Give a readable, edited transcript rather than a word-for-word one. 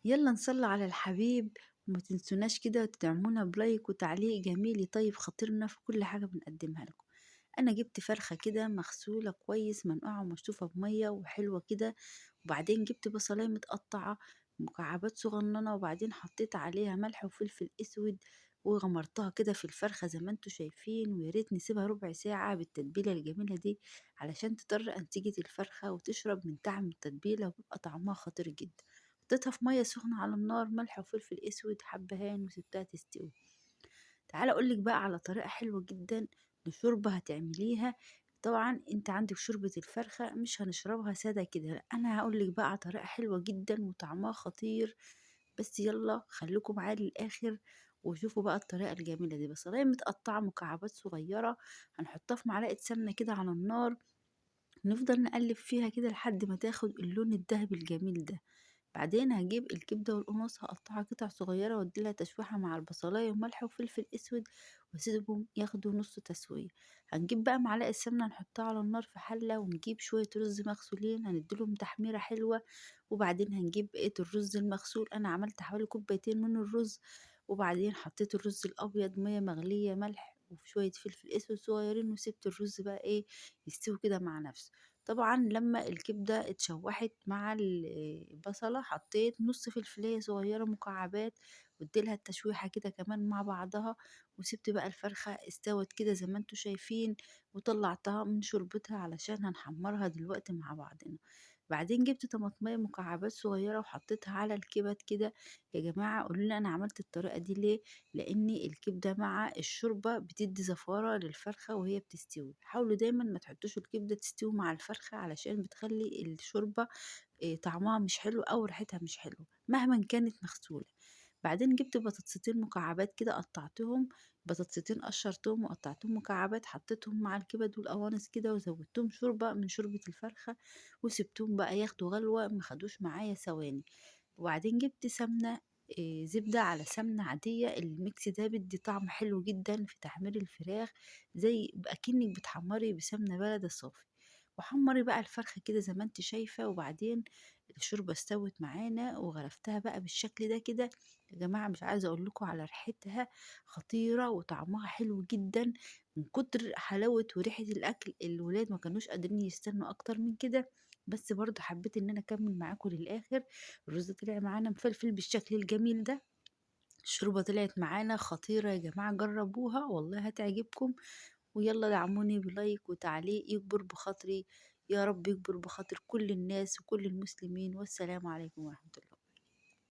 يلا نصلي على الحبيب، وما تنسوناش كده تدعمونا ب like وتعليق جميل يطيب خاطرنا في كل حاجة بنقدمها لكم. أنا جبت فرخة كده مغسولة كويس، منقوعة ومشطوفة بمية وحلوة كده، وبعدين جبت بصلاية متقطعة مكعبات صغننة، وبعدين حطيت عليها ملح وفلفل أسود وغمرتها كده في الفرخة زي ما انتوا شايفين. ويا ريت نسيبها ربع ساعة بالتتبيلة الجميلة دي علشان تطر أنسجة الفرخة وتشرب من طعم التتبيلة وبيبقى طعمها خطير جدا. حطيتها في مية سخنة على النار، ملح وفلفل أسود حبهان، وسبتها تستوي. تعالى أقولك بقى على طريقة حلوة جدا لشوربة هتعمليها. طبعا انت عندك شوربة الفرخة مش هنشربها سادة كده، لا، انا هقولك بقى على طريقة حلوة جدا وطعمها خطير، بس يلا خليكم معايا للآخر وشوفوا بقى الطريقة الجميلة دي. بصلاية متقطعة مكعبات صغيرة هنحطها في معلقة سمنة كده على النار، نفضل نقلب فيها كده لحد ما تاخد اللون الذهبي الجميل ده. بعدين هجيب الكبدة والقمص هقطعها قطع صغيرة واديلها تشويحة مع البصلاية وملح وفلفل اسود واسيبهم ياخدوا نص تسوية. هنجيب بقى معلقة سمنة نحطها على النار في حلة، ونجيب شوية رز مغسولين هنديلهم تحميرة حلوة، وبعدين هنجيب بقية الرز المغسول. أنا عملت حوالي كوبايتين من الرز، وبعدين حطيت الرز الأبيض مية مغلية ملح وشوية فلفل اسود صغيرين، وسبت الرز بقى ايه يستوي كده مع نفسه. طبعا لما الكبدة اتشوحت مع البصلة حطيت نص فلفلاية صغيرة مكعبات واديلها التشويحة كده كمان مع بعضها، وسبت بقى الفرخة استوت كده زي ما انتوا شايفين، وطلعتها من شوربتها علشان هنحمرها دلوقتي مع بعضنا. بعدين جبت طماطمية مكعبات صغيرة وحطيتها على الكبد كده. يا جماعة قولوا لي أنا عملت الطريقة دي ليه؟ لأن الكبدة مع الشوربة بتدي زفارة للفرخة وهي بتستوي. حاولوا دايما ما تحطوش الكبدة تستوي مع الفرخة علشان بتخلي الشوربة طعمها مش حلو أو ريحتها مش حلوة مهما كانت مغسولة. بعدين جبت بطاطستين مكعبات كده قطعتهم، بطاطستين قشرتهم وقطعتهم مكعبات، حطيتهم مع الكبد والقوانص كده وزودتهم شوربة من شوربة الفرخة، وسبتهم بقى ياخدوا غلوة، ما خدوش معايا ثواني. وبعدين جبت سمنة زبدة على سمنة عادية. ال mix ده بيدي طعم حلو جدا في تحمير الفراخ، زي أكنك بتحمري بسمنة بلدي صافي. وحمري بقى الفرخة كده زي ما انت شايفة. وبعدين الشوربة استوت معانا وغرفتها بقى بالشكل ده كده. يا جماعة مش عايزة اقول لكم على ريحتها خطيرة وطعمها حلو جدا. من كتر حلاوة وريحة الاكل الولاد ما كانوش قادرين يستنوا اكتر من كده، بس برضو حبيت ان انا اكمل معاكم للاخر. الرز طلع معانا مفلفل بالشكل الجميل ده، الشوربة طلعت معانا خطيرة يا جماعة، جربوها والله هتعجبكم. ويلا دعموني ب like وتعليق يكبر بخاطري، يا رب يكبر بخاطر كل الناس وكل المسلمين. والسلام عليكم ورحمة الله.